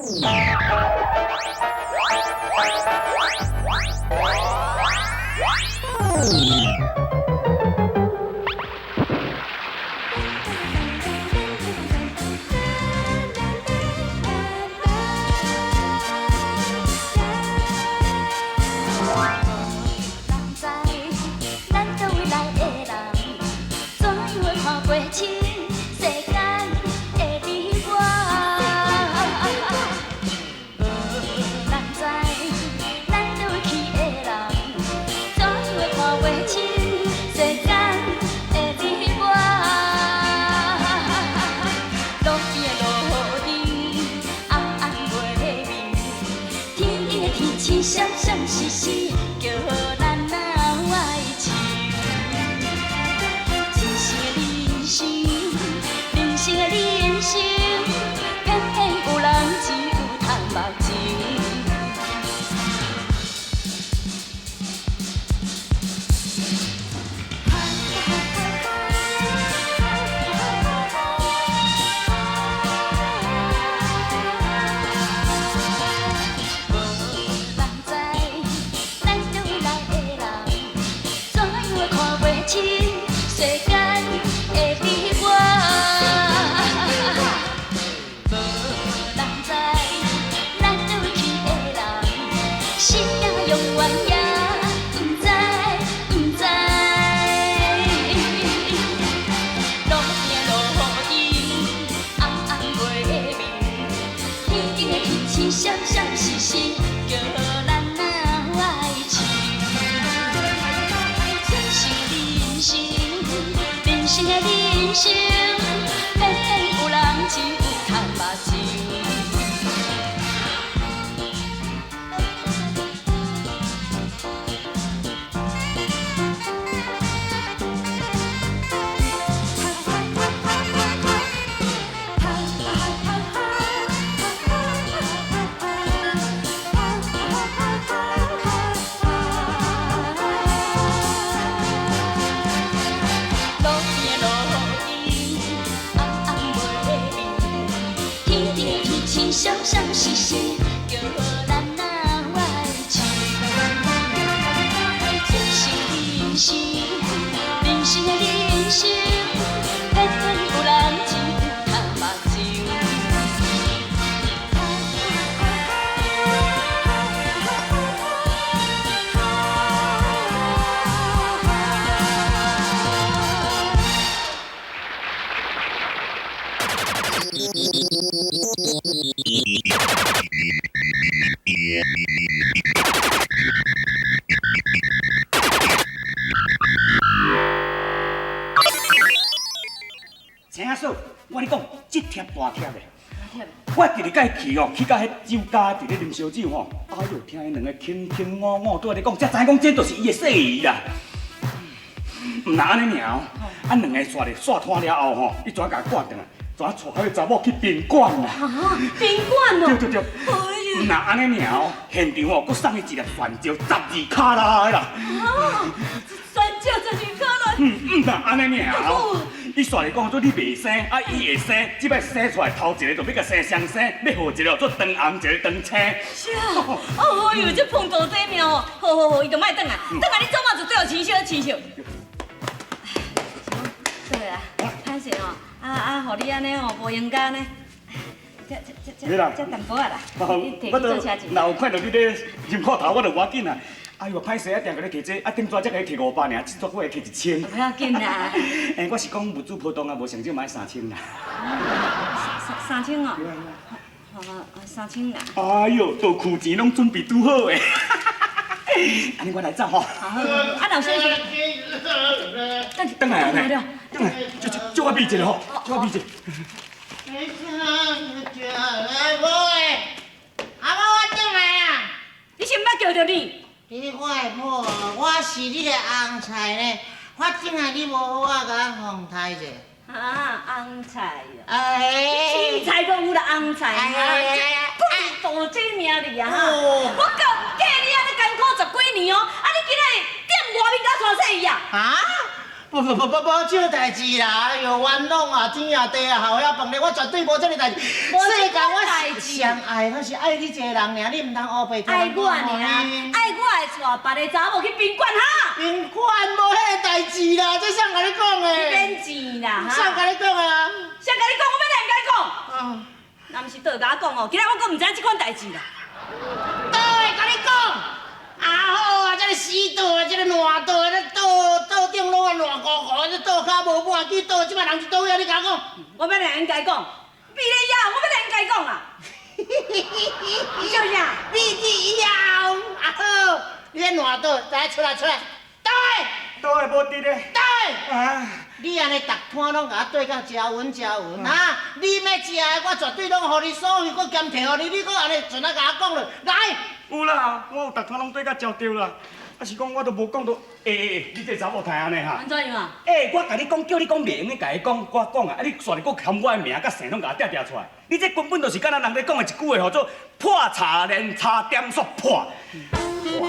人知咱佗位來的人，怎樣會看袂清世間的你我？無人知咱佗位去的人，怎樣會看袂清世間的你我？路邊的路燈暗暗袂明，天頂的天星閃閃爍爍，叫咱愛情。人生的人生，人生的人生，偏偏有人只有趁目睭。無人知咱佗位來的人，怎樣會看袂清世間的你我？無人知咱佗位去的人，死也永遠也毋知毋知。路邊的路燈暗暗袂明，天頂的天星閃閃爍爍，叫咱愛情。人生的人生，人生的人生，偏偏有人只有趁目睭。路邊的路燈暗暗袂明，天頂的天星閃閃爍爍，叫咱愛情。人生的人生，人生的人生，偏偏有人只有趁目睭。陳阿嫂，我跟你講，這帖大帖的。我直直佮伊去哦，去到彼酒家，佇咧啉燒酒吼，哎喲，聽𪜶兩个卿卿我我，拄仔咧講，才知影講這就是伊的細姨啦。毋若按呢爾哦，啊兩个煞咧煞攤了後吼，伊怎共掛轉來，怎帶彼个查某去賓館啦？啊，賓館哦。對對對。毋若按呢爾哦，現場哦，閣送伊一粒鑽石12卡拉的啦。啊，鑽石12卡拉。嗯，毋若按呢爾哦。伊煞咧講做你袂生，啊伊會生，這擺生出來頭一个就欲共生雙生，欲予一个做長紅，一个長青。是啊，哦喲，這碰到這命哦，好好好，伊就莫轉來，轉來你怎啊就最後飼小飼小。對啊，歹勢哦，啊啊，予你按呢哦，無閒工呢。這這這這淡薄仔啦，你提去做車錢。若有看著你咧啉苦頭，我就無要緊啦。哎喲，歹勢啊，定共你提這，啊頂陣才共你提500爾，這陣我會提1000。無要緊啦。欸，我是講物資普通啊，無上少嘛愛3000啦。三千哦。好好，3000啦。哎喲，道具錢攏準備拄好的。按呢我來走吼。好，啊，老先生。轉來啊，轉來，借借我比一下吼，借我比一下。阿某，我轉來啊！你是毋捌叫著你？你我的某，我是你的翁菜呢。我轉來你無好仔共我奉刣者。啊，翁菜哦。哎。青菜都有啦，翁菜啊。碰到這名字啊！我夠嫁你按呢艱苦十幾年哦，啊你今仔日踮外面佮娶細姨啊？啊？不不不不無這代誌啦！哎喲，冤枉啊，天啊地啊，後遐飯咧，我絕對無這个代誌。世間我是上愛，我是愛你一個人爾，你毋通烏白愛我爾，愛我會帶別个查某去賓館哈？賓館無彼个代誌啦，這誰共你講的？免錢啦，誰共你講啊？誰共你講？我欲來共你講。若毋是倒共我講哦，今仔我閣毋知影這款代誌啦。倒會共你講？啊好啊，這个死倒啊，這个爛倒，這倒倒頂攏啊爛糊糊，這倒跤無半支倒，這擺人佇佗位啊？你共我講。我欲來因家講，比你呀，我欲來𪜶共講啦。你笑啥？你伫以後，啊好，你這爛倒，來出來出來，倒來，倒會無佇咧。倒來。啊！你按呢逐攤攏共我對甲誠穩誠穩啊！你欲食的，我絕對攏予你所有，閣兼提予你，你閣按呢盡啊共我講落來。有啦，我有逐攤攏對甲誠對啦，啊是講我都無講到，欸欸欸，你這查某太按呢哈？按怎樣啊？欸，我共你講，叫你講袂用的，共伊講，我講啊，啊你煞來閣含我的名佮姓攏共我疊疊出來，你這根本就是敢若人咧講的一句話，號做破茶連茶點煞破。哇！